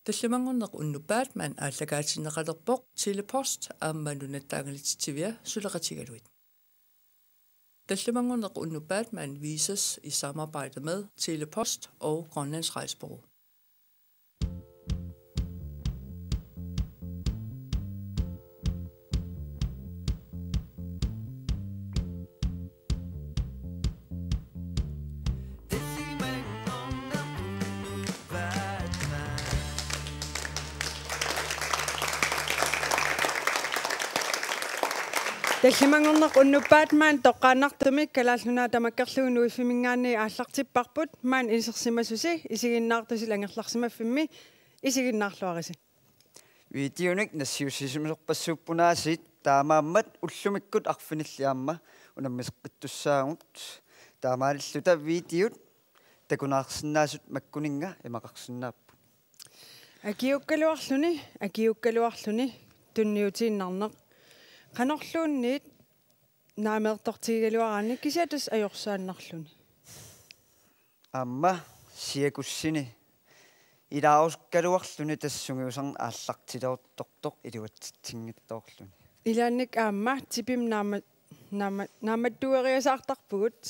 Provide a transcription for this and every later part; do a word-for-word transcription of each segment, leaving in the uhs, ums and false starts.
Tallimanngorneq unnuppat maani aallakaatinneqalerpoq Tele-Post aamma Nunatta Angalatsivia suleqatigalugit. Tallimanngorneq unnuppat maani vises i samarbejde med Tele-Post og Grønlands Rejsebureau. Tallimanngorneq unnuppat maani toqqaannartumik Kalaallit Nunaat tamakkerlugu Nuiffimingaanniit aallartipparput, maani isersimasusi isiginnaartusi angerlarsimaffimmi, isiginnaarluarisi. Videonik nassiussisimasorpassuupput aasiit, taamaammat ullumikkut arfinillit aamma unammiseqqittussaagut. Taamaalilluta videot takuneqarsinnaasut makkuninnga imaqarsinnaapput. Akiukkaluarluni, akiukkaluarluni tunniutiinnarneq. Qanorluunniit naameertortigigaluaraanni kisianni tassa ajorsaannarluni. Aamma siakussini ilaarusukkaluarluni tassa sungiusarneq aallartileruttortoq iluatsitsinngitsoorluni. Ilaannik aamma tipimik naamma-, naamma-, naammattueriasaartarpugut.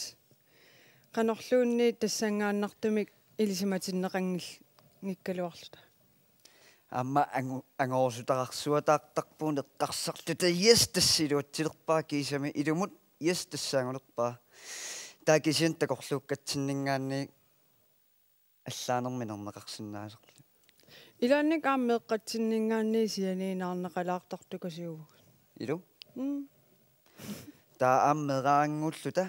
Qanorluunniit tassanngaannartumik ilisimatinneqanngil-, nngikkaluarluta. Aamma angu-, angorusutaqarsuataartarpugut eqqarsarluta, yes, tassa iluatsilerpara kiisami, ilumut, yes, tassaanngulerpara. Taava kisianni takorluukkatsinninngaanniit allaanermik nerneqarsinnaasorlu. Ilaannik aamma meeqqatsinninngaanniit sianiinnaarneqalaartartukasiuvugut. Ilu? Mm. Taava aamma meeraanngulluta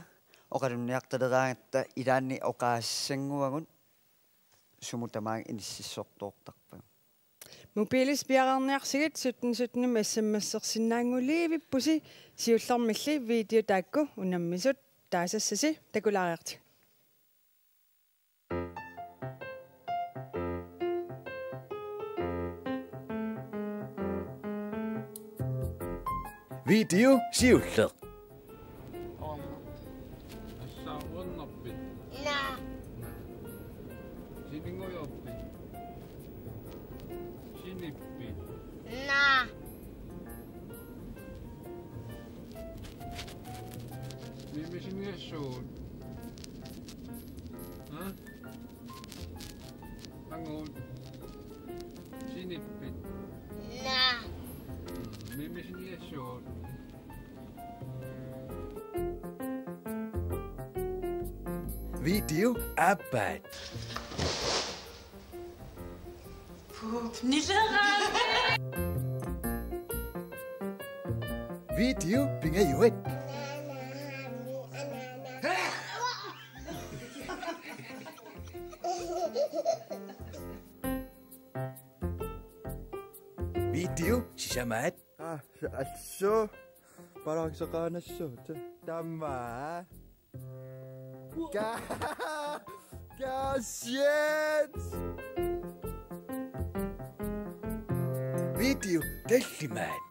oqalunniartaleraangatta ilaanni oqaasissannguagut sumut tamaanga inississortoortarpagut. Mobiilisi piareerniarsigit sytten sytten-imut S M S-ersinnaanngulivippusi, siullermilli video taakku unammisut taasassasi, takulaariartigu. Video siulleq. Assaaruannarpit? Naa. Sininngujorpit? Sinippit? Naa. Mimisiniassuut? Ha? Angut. Sinippit? Naa. Mm, mimisiniassuut? Video aappaat. Puup nileraat. Video pingajuat. Video sisamaat. Ah, assut. Palarsaqaanassuut. Tamma. Ka-, kasiat. Video tallimaat.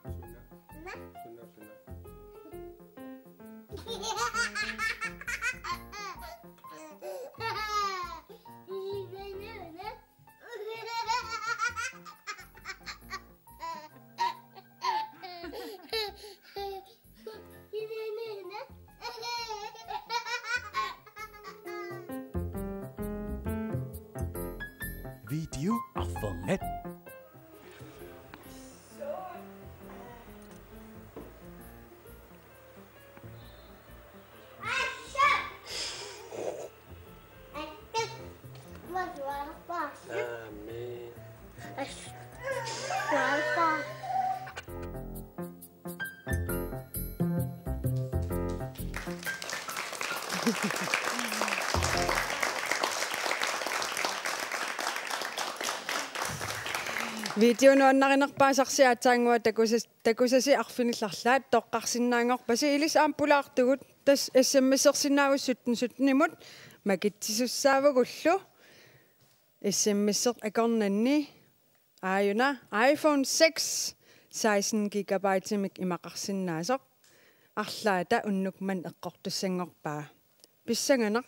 Video arfernat. Amen. Video nuannarinerpaasarsi aatsaannguaq takusas-, takusasi arfinillit arlaat toqqarsinnaanngorpasi, ilissi aamma pulaartugut, tassa S M S-ersinnaavusi sytten sytten-imut makitsisussaavugut. S M S-eq akornanni aajuna iPhone six seksten gigabyte-imik imaqarsinnaasoq. Arlaata unnuk manna eqqortussanngorpaa. Pissanganaq,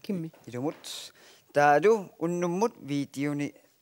Kimmi. Ilumut. Taavalu unnummut videoni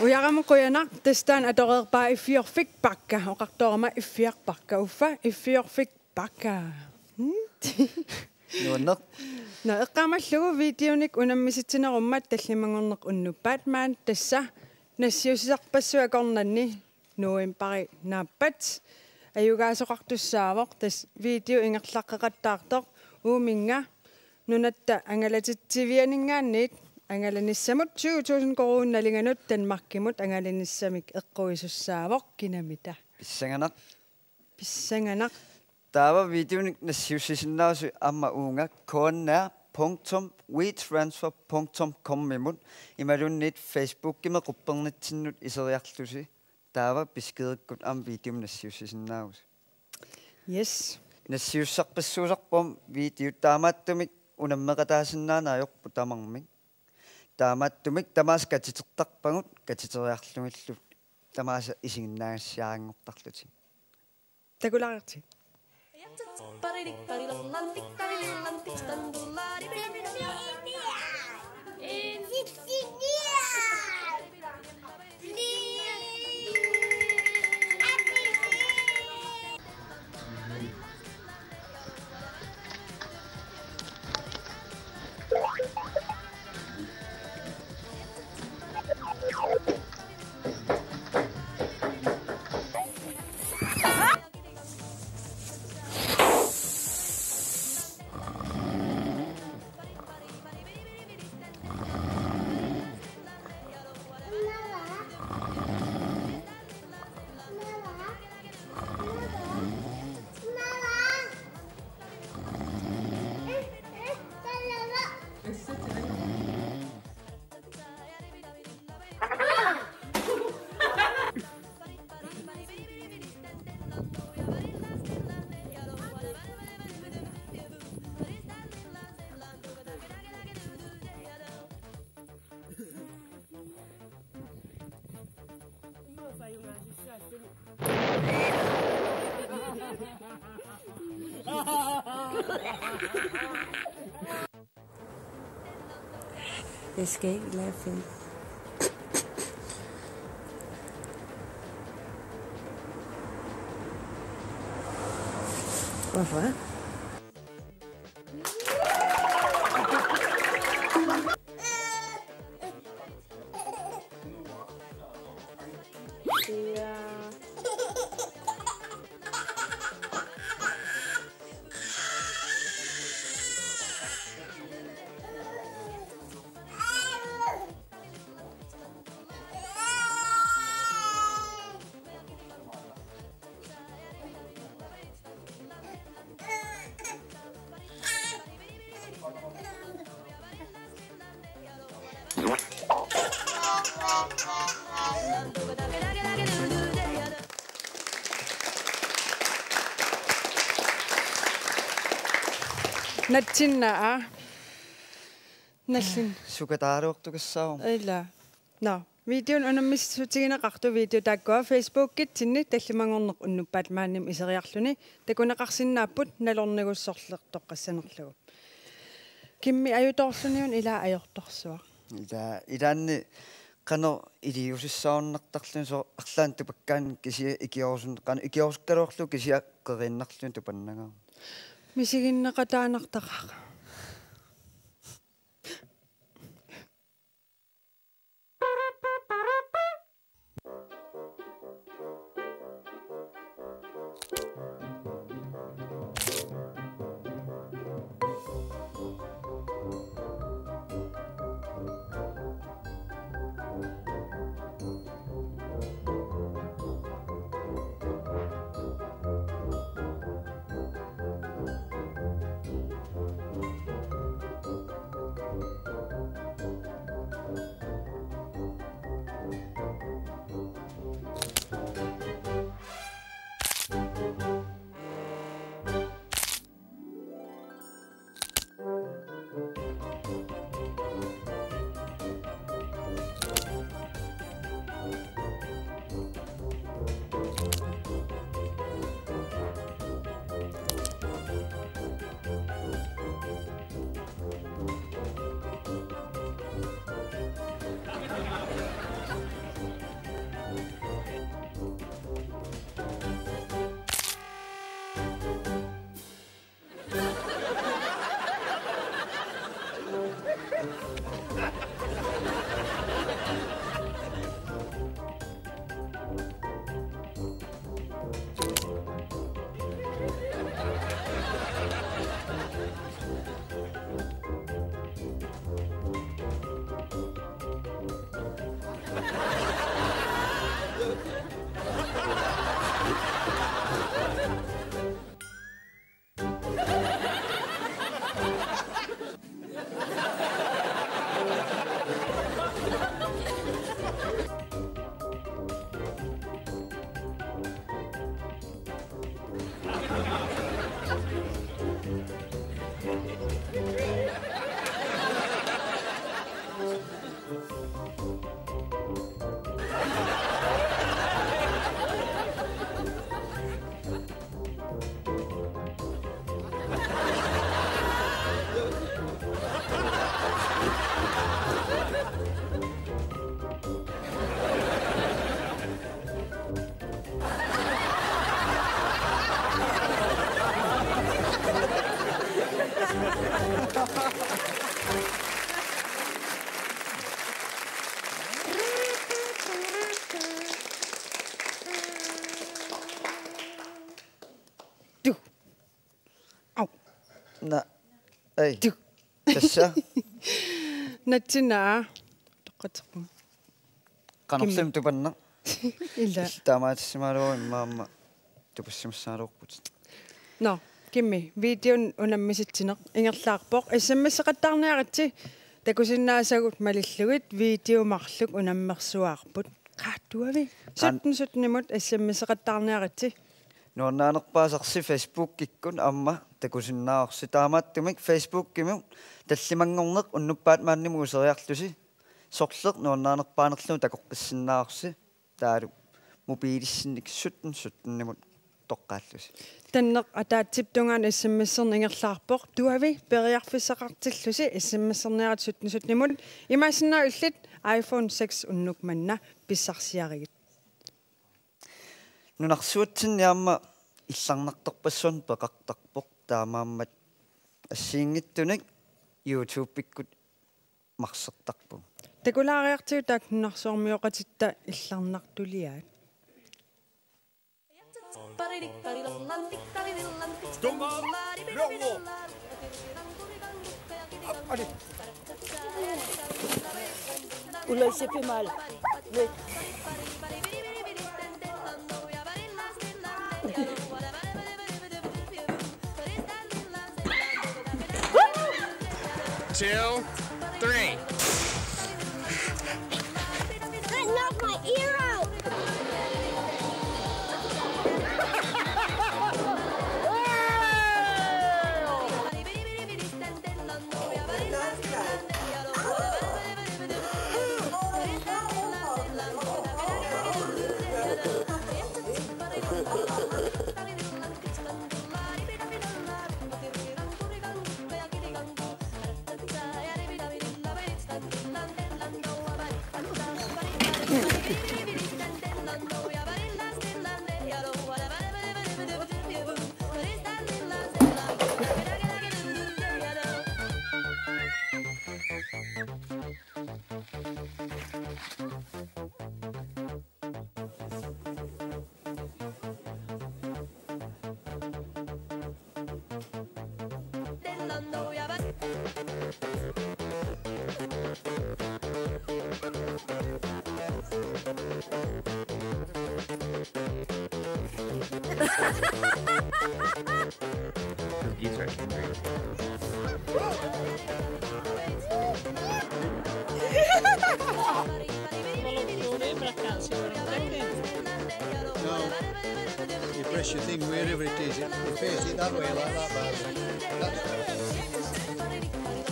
Ujarama qujanaq, tassa taanna atoreerpaa Iffiorfik Bakka, oqartoorama Iffiaq Bakka, uffa Iffiorfik Bakka. Hmm? Nuanneq. Nå, eqqaamallugu videonik unammisitsinerummat tallimanngorneq unnuppat maani tassa nassiussisarpassuit akornanni novembari naappat ajugaasoqartussaavoq, tassa video ingerlaqqeqattaartoq Uuminnga nunatta angalatitsivianinngaanniit angalanissamut tyve tusind koruuninik nalinganut Danmarkimut angalanissamik eqquisussaavoq kinamita. Pissanganaq. Pissanganaq. Taava videonik nassiussisinnaavusi aamma uunga K N R punktum wetransfer punktum com-imut imaluunniit Facebookimi quppernitsinnut iseriarlusi. Taava beskedikkut aamma videomik nassiussisinnaavusi. Yes. Nassiussarpassuusarput video, taamaattumik unammeqataasinnaaneq ajorput tamarmik. Taamaattumik tamaasa katitertarpagut, katiteriarlugillu tamaasa isiginnaagassiaranngortarlutik. Takulaartigit. Jeg skal ikke lave film. Hvorfor? Natsinnaa. Nallin. Sukataaruortukassaavoq. Ila. Nå, videonik unammissutigineqartut video taakkua Facebookitsinni tallimanngorneq unnuppat maanimi iseriarluni takuneqarsinnaapput nalornigut sorleq toqqassanerlugu. Kimmi ajutoorluni una ilaa ajortorsuaq. Ila, ilaanni qanoq iliuusissaarunartarluni soorlu arlaannik tupakkaanni kisianni ikiorusun-, qanoq ikiorusukkaluarlugu kisianni qeriinnarluni tupannangaarmat. Misiginneqataanartaqaaq. Au. Na. Ei. Tu. Tassa. Natsina. Toqqateqquga. Qanorsuaq tupanna. Ila. Taamaatsimaalu immaamma tupassimassagaluarputit. Nå, Kimmi, videon unammisitsineq ingerlaarpoq. S M S-eqattaarniaritsi takusinnaasagut malillugit video marluk unammersuaarput. Qaattuavi. Qan- sytten sytten-imut S M S-eqattaarniaritsi. Nuannaanerpaasarsi Facebookikkut aamma takusinnaavarsi. Taamaattumik Facebookimut tallimanngorneq unnuppat maannamut useriarlusi. Sorleq nuannaanerpaanerlugu takoqqissinnaavarsi. Taavalu mobilissinnik sytten sytten-imut toqqaallusi. Tanneq ataatsip tungaanut S M S-erneq ingerlaarpoq. Tuavi periarfissaqartillusi S M S-erniaritsi sytten sytten-imut. Imaassinnaavoq illit iPhone seks unnuk manna pissarsiarigit. Nunarsuatsinni aamma illarnartorpassuarnik peqartarpoq, taamaammat assigiinngitsunik YouTube-ikkut marsertarpugut. Takulaariartigu taakku nunarsuarmioqatitta illarnartuliaat. Ulla Sipimal. Two, three. That knocked my ear out. No. You press your thing wherever it is. It, you face it that way, like that, Barbara. That's right.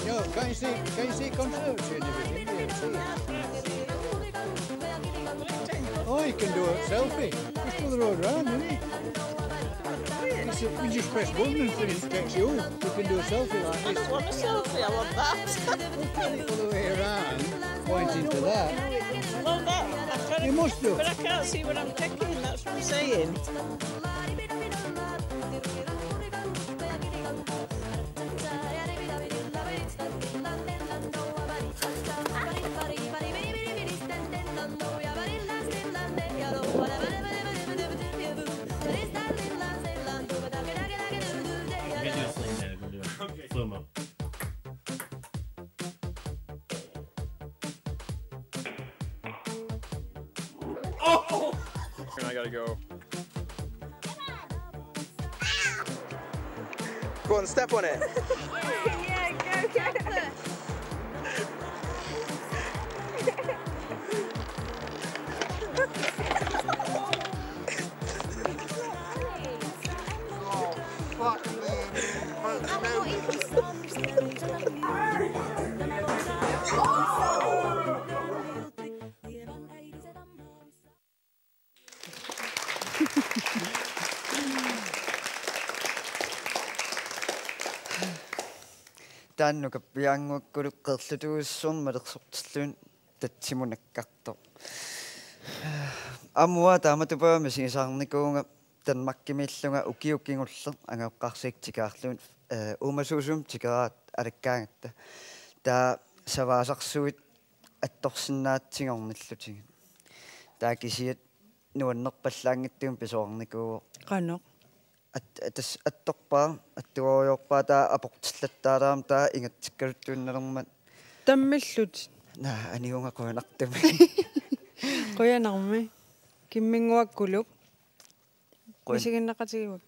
No, can you see? Can you see conservatory and everything? Yeah, see. Oh, you can do a selfie. Just go the road round, isn't it? You s-, you just press button and finish, it takes you home. You can do a selfie like this. I don't want a selfie, I want that. Look at it all the way around, pointing to that. Well, that, I'm trying to, you must do. But I can't see what I'm taking, that's what I'm saying. Oh! I gotta go. Go on, step on it. Yeah, go, go. Oh, fuck, man. Taanna nukappiannguakkulu qerlutuussuarnik malersortilluni tatsimunakkartoq. Aamma taamatut misigisaarnikuuvunga Danmarkimiillunga ukioq kingulleq angajoqqaarsiakkut tikaarlugit, eh, uumasuusumik tikeraat alakkaangatta. Taava savaasarsuit attorsinnaatsigornillutigit. Taava kisiat nuannerpallaanngitsumik pisoqarnikuuvoq. Qanoq? At-, atas-, attorpaa, attuoriorpaa taava aportillattaalaarmat taava ingatsikkaluttuinnalermat. Tammillutit? Naa, aniunga qujanartumik. Qujanarmi. Kimminnguakkulu. Qujan-. Misiginneqatigiuk.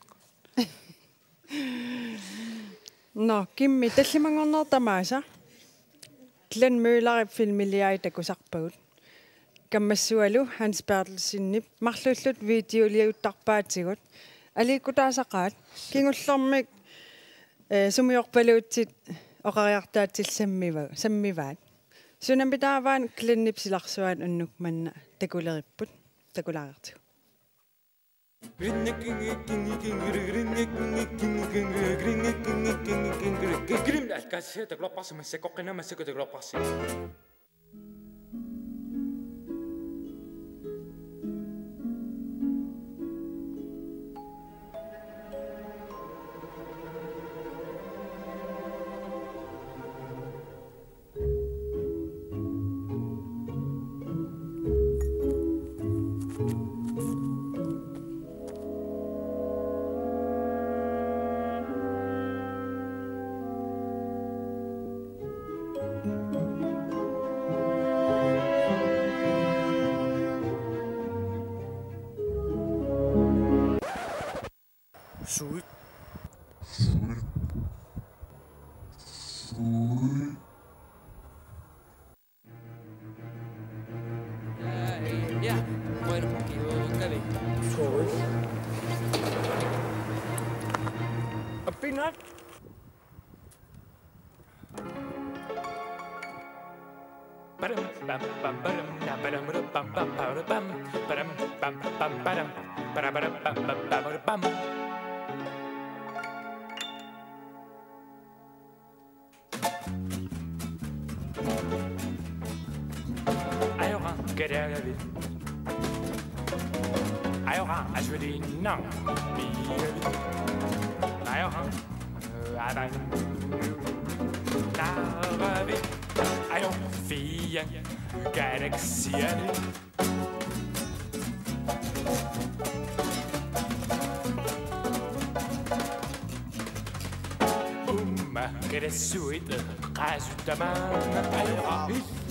Nå, Kimmi, tallimanngornerit tamaasa Glenn Møllerip filmiliai takusarpagut. Kammassualu Hans Berthelsenip marluullutik videoliuttarpaatigut. Aliikkutaasaqaat, kingullermik, eh, sumiorpaluutsit oqariartaatsillu sammiva-, sammivaat. Sunamitaava Glennip silarsuaat unnuk manna takuleripput, takulaariartigu. Suit. Suit. Suit. Ja, bueno, equivócate. Suit. A peanut. Ajoqa kalaagavit. Ajoqa asuliinnaq piigavit. Ajoqa, eh, avan. Naaravit. Ajo fia galaxiani. Uumma kalassuit eqqaasut tamaanga ajoqa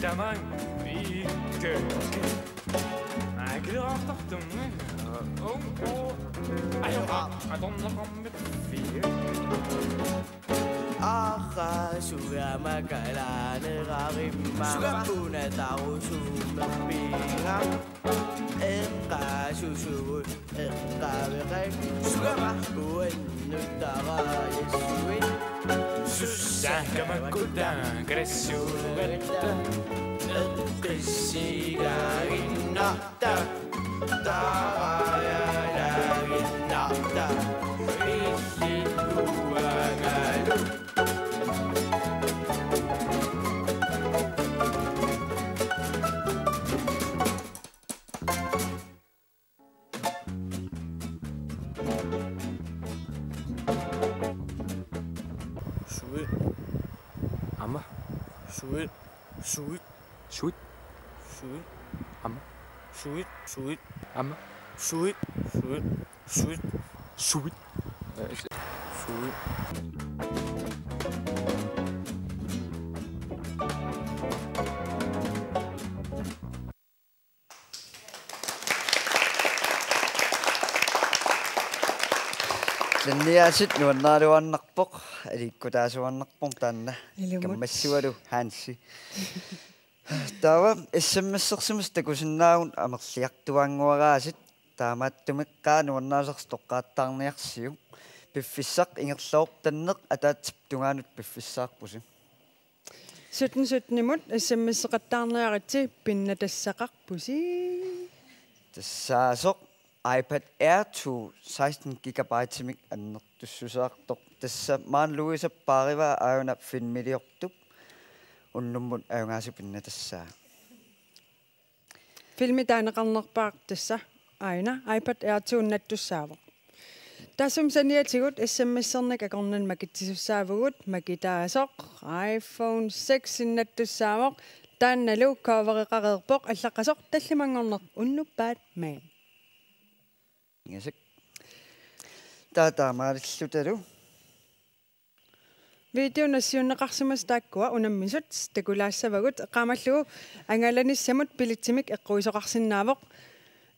tamaanga piikkakki. Akileraartartummi. Uum. Ajoqa atorneqarmat piia. Aaqa sugama kalaaneqarimma. Sugama. Una tarusuummerpiinga. Eqqaasusugut eqqaaveqaat. Sugama. Uannut taraajassuit. Sussakkamakkuta kalassuugatta. Eqqissigaaginnarta. Taraajalaaginnarta. Illit uangalu. Suit. Aamma. Suit. Suit. Suit. Suit. Aamma. Suit. Suit. Aamma. Suit. Suit. Suit. Suit. Eh, se- Suit. Anniaasit nuannaraluannarpoq, aliikkutaasuannarpoq taanna. Ilumut. Kammassualu Hansi. Taava S M S-ersimasut takusinnaavugut amerliartuaannguaraasiit, taamaattumik qaa nuannaasarsi toqqattaarniarsiuk. Piffissaq ingerlaartanneq ataatsip tungaanut piffissaarpusi. Sytten sytten-imut S M S-eqattaarniaritsi pinnatassaqarpusi. Tassaasoq iPad Air to seksten gigabyte-imik annertussuseqartoq. Tassa maani Louise paarivaa aajuna filmiliortup unnummut ajugaasut pinnatassaat. Filmi taaneqarnerpaaq tassa aajuna iPad Air to-nattussaavoq. Taassuma saniatigut S M S-ernik akornanni makitsisussaavugut, makitaasoq iPhone seks-innattussaavoq, taannalu covereqareerpoq allaqqasoq tallimanngorneq unnuppat maani. Ingasik. Taava taamaalillutalu. Video nassiunneqarsimasut taakkua unammisut takulaassavagut, eqqaamallugu angalanissamut billetsimik eqquisoqarsinnaavoq.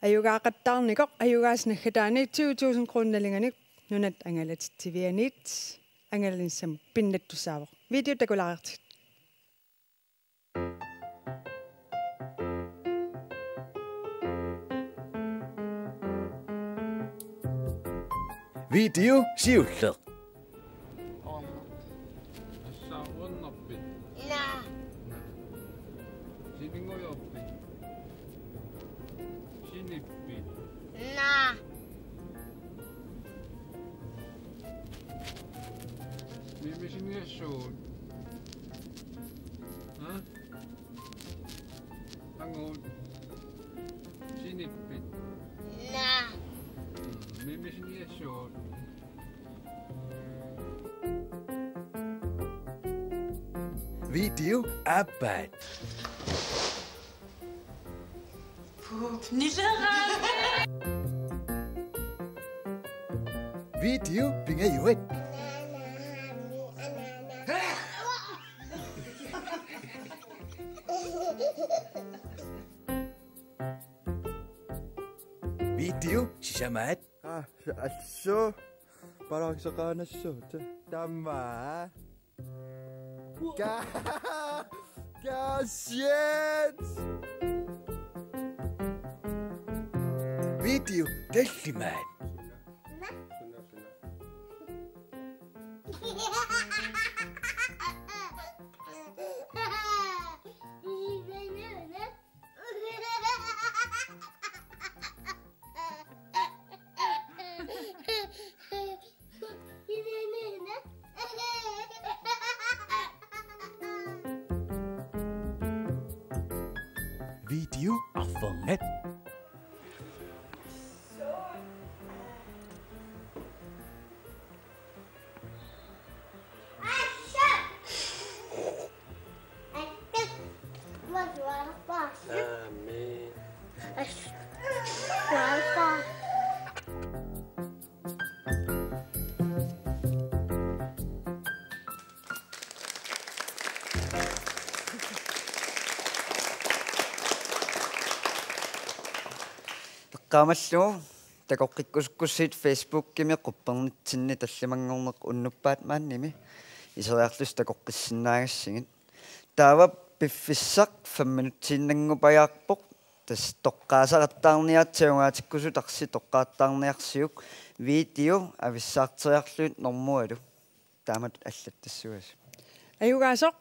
Ajugaaqattaarnikoq ajugaasut naggataanni tyve tusind kroner nalinganik Nunatta Angalatitsivianiit angalanissamut pinnattussaavoq. Video takulaartigit. Video siulleq. Assaarunnarpit? Naa. Siningujoorpit? Sinippit? Naa. Mimisiniassuut? Ha? Angut. Sinippit? Naa. Mm, mimisiniassuut? Video aappaat. Puup nileraanga. Video pingajuat. Video sisamaat. Ah, allu. Paraksaqaanassu. Tama. Ka-, kasiat. Video tallimaat. Video arfernat. Amen. Eqqaamallugu takoqqikkusukkussigit Facebookimi quppernitsinni tallimanngorneq unnuppat maannimi iseriarlusi takoqqissinnaagassigut. Taava piffissaq fem minutsiinnanngupajaarpoq. Tassa toqqaasaqattaarniaritsi ajugaatikkusutarsi toqqattaarniarsiuk video avissaarteriarlugit normualu. Taamatut allattassuasi. Ajugaasoq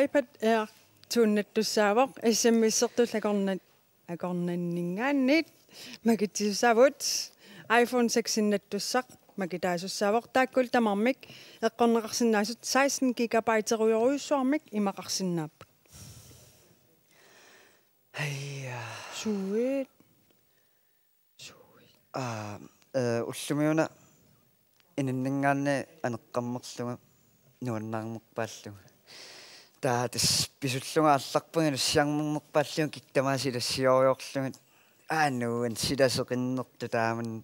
iPad Air to-nattussaavoq, S M S-ertullu akornat-, akornanninngaanniit makitsisussaavugut. iPhone seks-innattussaq makitaasussaavoq, taakkulu tamarmik eqqorneqarsinnaasut seksten gigabyte-erujorujussuarmik imaqarsinnaapput. Hej. Suit. Suit. Aa, eh, ullumiuna ininninngaanniit aneqqammerlunga nuannaarnerpaallunga. Taava tassa pisullunga aallarpunga inussiarnernerpaallunga, kikkut tamaasa ilassiorujorlugit. Aa, nuann-, silaseqinnertut taamani.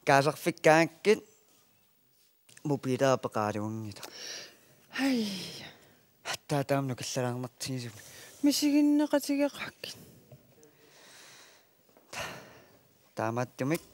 Kaasarfikkaangakkit mobiilia peqaraluanngilaq. Hej. Aatsaat taama nukallalaarnartigisumik. Misiginneqatigeqaakkit. Taamaattumik.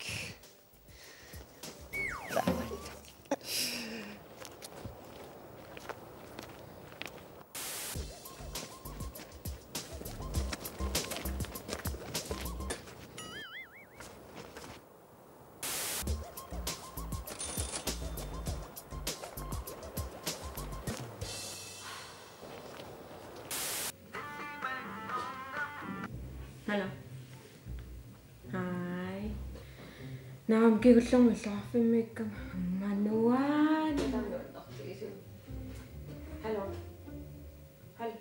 Hallo. Hej. Naam, kigullermi illoqarfimmiikkama. Manuan. Hallo. Hallo.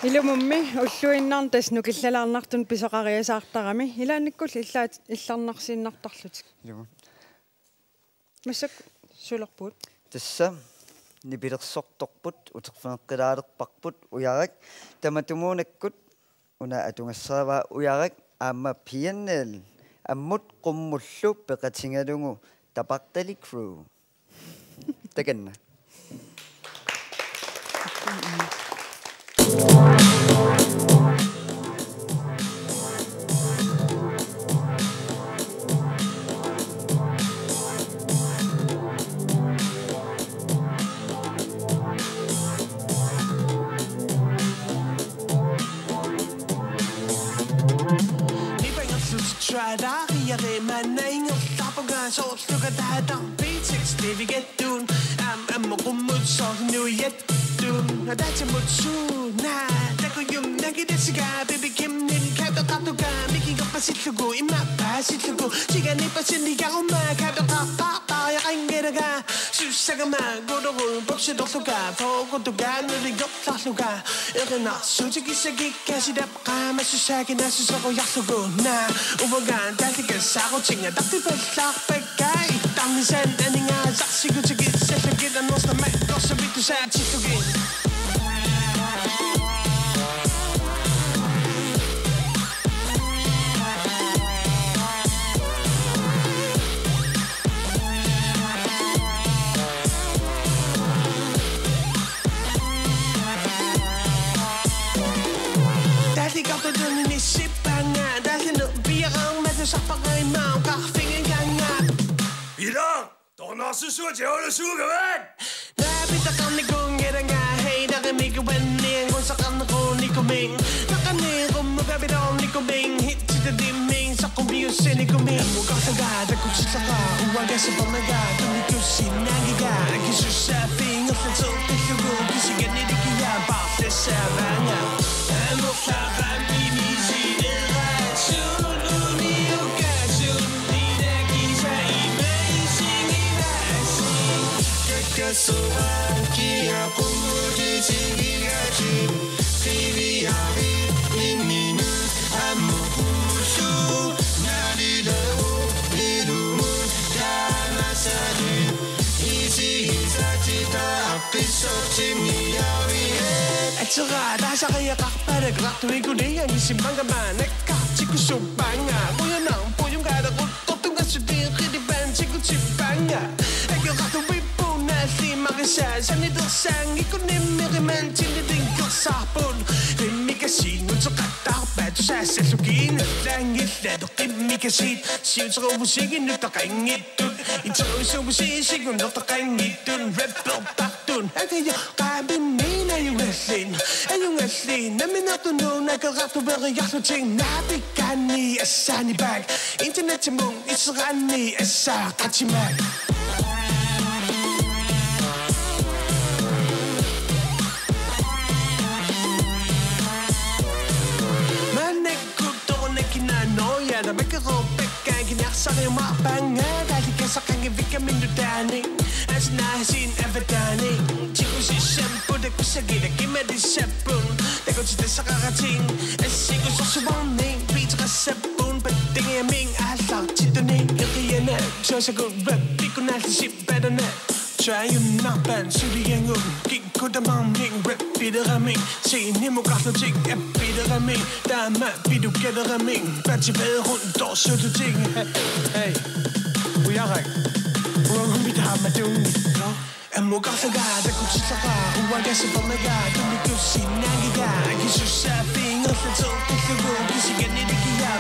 Ilumummi ulluinnarni tassa nukillalaarnartut pisoqariasaartarami. Ilaannikkulli illaat illarnarsiinnartarlutik. Ilumut. Massakkut sulerpugut. Tassa nipilersortorput, uterfigeqqilaalerparput Ujarak, tamatumuunakkut una atugassaraara Ujarak aamma P N L ammut qummullu peqatigalugu Tapaqtalik Crew. Takanna. Nipangerlutik tradariare manaingerlapunga soorluka taata P seks David Tun, am, am, qummut soorlu nuiattun. Ataatsimut suuna, takujum, nakitasiga, Baby Kim, nin, kapeqartuga, mikiga pasillugu, ima pasillugu, tiga nipasinnigaruma, kapeqartartariaqanngiraga, sussagama, guluru, boksitorluga, fokutuga, nuliortarluga, erinarsuutikissagikka, silap, qaamasussaakin, assuserujarlugu, na, uvaga, taalliga, saarutiga, tartipallarpakka, Kai, tammisan aningaasarsigut tikissallugit annersaammat korsavittusaatillugit. Taallikartutut inissippaanga, taallinut piareermat tusarpara ima oqarfigigaanga. Ila, tornarsussua tiaulusuugavat! Naapitaqarnikuunngilanga, heidarimikuanniangusaqarnikuunikumik. Taqanniirummut kapiloornikummik, hitsitatimmik, saqqumiussinikumik. Ammukarluga takutillara, uangasapernaga, tunnikussinnaanngiga, akisussaaffiingerlateqqillugu, kisianni likiga, paarlassaavaanga. Atsera taasariaqarpalak, rartuikuniangisimangama nakkartikusuppaanga. Qujanarpoq, qujungaalequttortunga sutiiqilipaantikutippaanga. Akerartuippunaalli marisa sanilersaanngikkunni merimantinnilinkersaarput. Qimmikasiinguteqattaarpaat tusaassallugiinnallaanngillat. Qimmikasiit siuteruvusiginnut taqanngit. Iterusuusiisigun nertaqanngittun rappertartun. Ataja qaamimmiina ajungallin. Ajungallin nammineertunut akerartueriarlutik naapikkaanni assaani paak. Internetsimut iseraanni assaaqatimaak. Maannakkut torunakina noja tamakkeroorpakka kinarsariumaarpaanga taalikassaqangivikkamik nutaanik. Asnaasiin avataani tikusissapput takussagilakkimalissap pun takutitassaqaratik assigusorsuarnik piiteqassapput pattangiamik aallartittunik eqianat tusagut rappikkunaallisippalutik. Tsaajunnaarpaat suliagut kikkut tamarmik rappileramik scenemukarlutik appileramik taama pilukaleramik pativeerut torsututik. Hey, hey. Ujarak. Uangummi taamatunngitsoq. Ammukarluga takutillara uangasapernaga tunnikussinnaanngiga akisussaaffiingerlateqqillugu kisianni likiga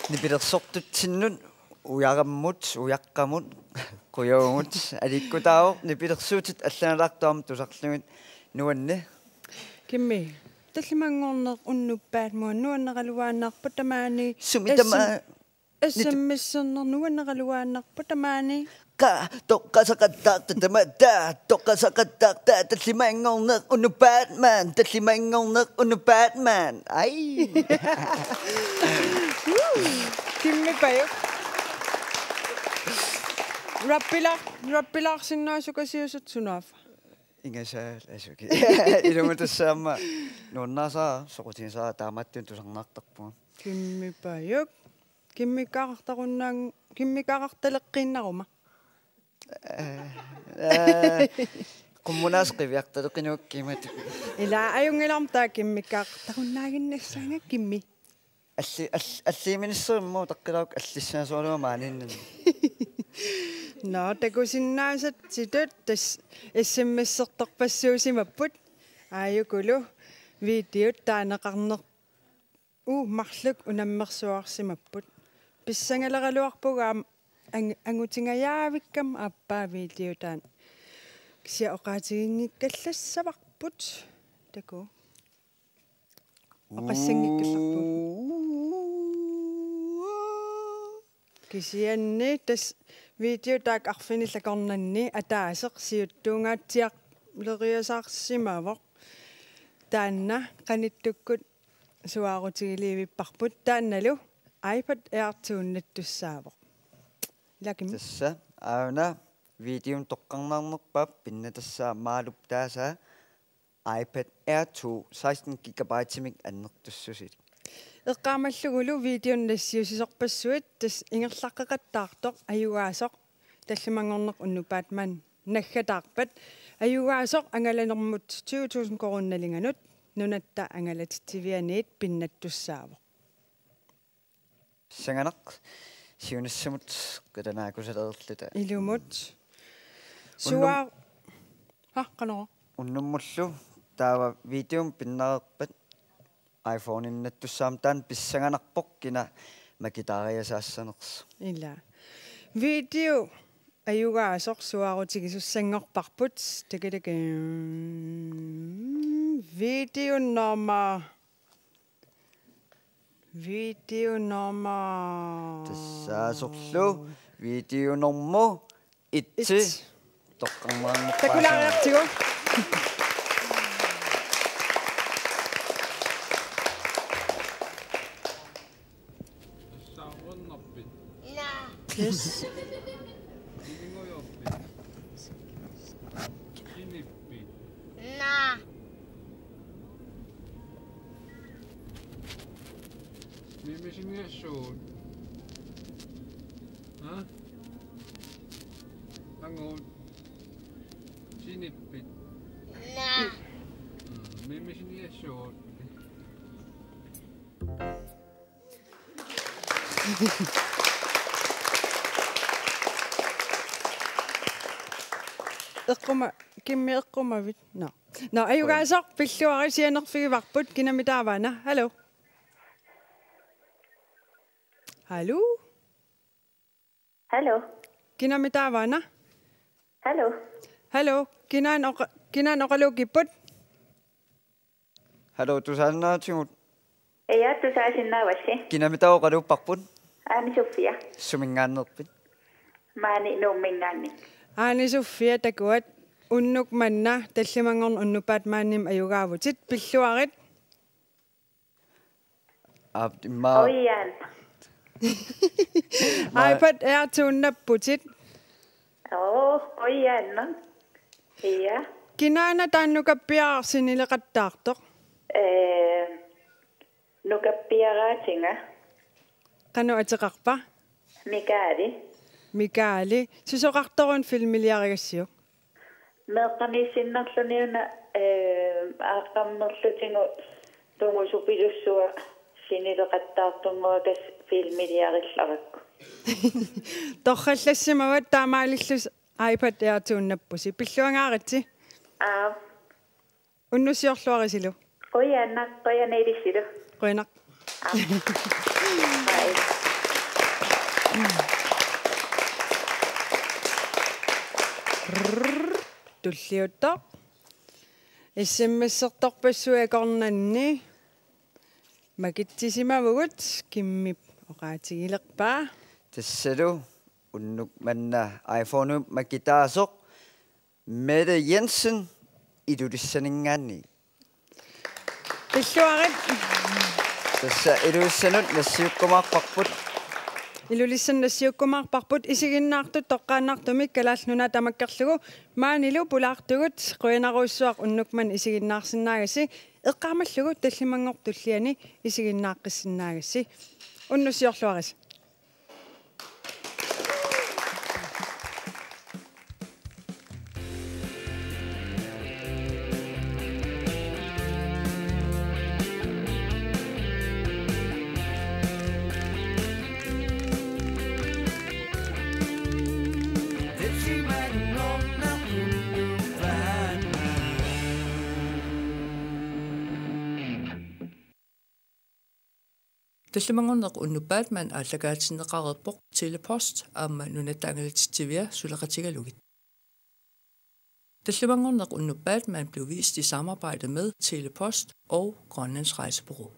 Nipilersortutsinnut ujarammut, ujaqqamut, qujavugut, aliikkutaavoq nipilersuutit allalaartuarmut tusarlugit. Nuanni. Kimmi, tallimanngorneq unnuppat, mua nuanneraluaannarpoq tamaani. Sumi tama-, S M S-erneq nuanneraluaannarpoq tamaani. Qa, toqqasaqattaarta tamatta, toqqasaqattaarta tallimanngorneq unnuppat maani, tallimanngorneq unnuppat maani. Ai. Kimmi Pajuk. Rappila-, rappilaarsinnaasukasiusut sunaaffa? Ingasaal asuki. Ilumut tassa aamma nuannarisara, soqutigisara, taamaattumik tusarnaartarpunga. Kimmi Pajuk. Kimmikkaartarunnaang-, kimmikkaartaleqqiinnaruma. Ee, ee, qummunaaq qiviartaleqqinukkimmat. Ila ajunngilarmi taava kimmikkaartarunnaaginnassaanga Kimmi. Alli-, all-, alliiminissarmut utaqqilaaruk allissaasualuama maaniinnani. Nå, takusinnaasatsitut tassa S M S-ertorpassuusimapput. Aajukulu videot taaneqarneq uu marluk unammersuarsimapput. Pissangaleraluarpugut aamma ang-, angutingajaavikkami aappaa videot taanna. Kisianni oqaatiginngikkallassavarput. Takuuk. Oqassanngikkallarpugut. Kisianni tassa video taakku arfinilaakornanni ataaseq siuttuungaatsiarleriasaarsimavoq. Taanna qanittukkut suaarutigiliivipparput, taannalu iPad Air to-nnattussaavoq. Ila Kimmi. Tassa aana videomi toqqarnaarnerpaap pinnattassaammaalup taasaa iPad Air to seksten gigabyte-imik annertussusilik. Eqqaamallugulu videonik nassiussisorpassuit tassa ingerlaqqeqattaartoq ajugaasoq tallimanngorneq unnuppat maani naggataarpat ajugaasoq angalanermut tyve tusind koruuninik nalinganut nunatta angalatitsivianiit pinnattussaavoq. Pissanganaq siunissamut qilanaakkusalereerluta. Ilumut. Unnum-, Suaa-, ha, qanoq. Unnummullu taava videomi pinnareerpat iPhone-nnattussaammat taanna pissanganarpoq kina makitaariasaassanersoq. Ila. Video ajugaasoq suaarutigisussanngorparput. Tikiliki. Video nummer. Video nummer. Tassaasorlu video nummer et. Et. Toqqarmaannerpaasara. Takulaariartigu. Yes. Ilingujoorpit? Sinippit? Naa. Mimmisiniassuugut? Ha? Angut. Sinippit? Naa. Mm, mimmisiniassuugut? Eqquma-, Kimmi eqqumavit? Nå. Nå, ajugaasoq pilluarit, sianerfigivarput, kinami taavaana. Hallo. Hallo? Hallo. Kinami taavaana? Hallo. Hallo. Kinaana oqa-, kinaana oqaluukipput? Hallo, tusaasinnaavatigut? Ja, tusaasinnaavassi. Kinamita oqaluupparput? Aani Sofia. Suminngaanneerpit? Maani Nuumminngaanniit. Aani Sofia, takuat. Unnuk manna tallimanngorneq unnuppat maannamut ajugaavutit, pilluarit. Aap, immaqa. Qujan. Maa- iPad Air to-nnapputit. Oo, qujanaq. Ja. Kinaana taanna nukappiaraq sinileqattaartoq? Ee, nukappiaraatinga. Qanoq ateqarpa? Mikaali. Mikaali. Susoqartoruit filmiliarigassiuk? Meeqqamiissinnarluni una, ee, aaqqammerlutigu tungusupilussuaq sinileqattaartunnguakas filmiliarillarakku. Torrallassimavat, taamaalillusi iPad Air to-nnappusi. Pilluangaaritsi. Aap. Unnussiorluarisilu. Qujanaq, qujanaq ilissilu. Qujanaq. Aap. Bye. Tulliuttoq. S M S-ertorpassuit akornanni makitsisimavugut, Kimmip oqaatigilerpaa. Tassalu unnuk manna iPhone-imik makitaasoq Mette Jensen Ilulissaninngaanniit. Pilluarit. Tassa Ilulissanut nassiukkumaarparput. Ilulissanut nassiukkumaarparput, isiginnaartut toqqaannartumik Kalaallit Nunaat tamakkerlugu maanilu pulaartugut. Qujanarujussuaq unnuk manna isiginnaarsinnaagassi, eqqaamallugu tallimanngorpat tulliani isiginnaaqqisinnaagassi. Unnussiorluarisi. Tallimanngorneq unnuppat maani aallakaatinneqareerpoq Telepost aamma Nunatta Angalatitsivia suleqatigalugit. Tallimanngorneq unnuppat maani blev vist i samarbejde med Telepost og Grønlands Rejsebureau.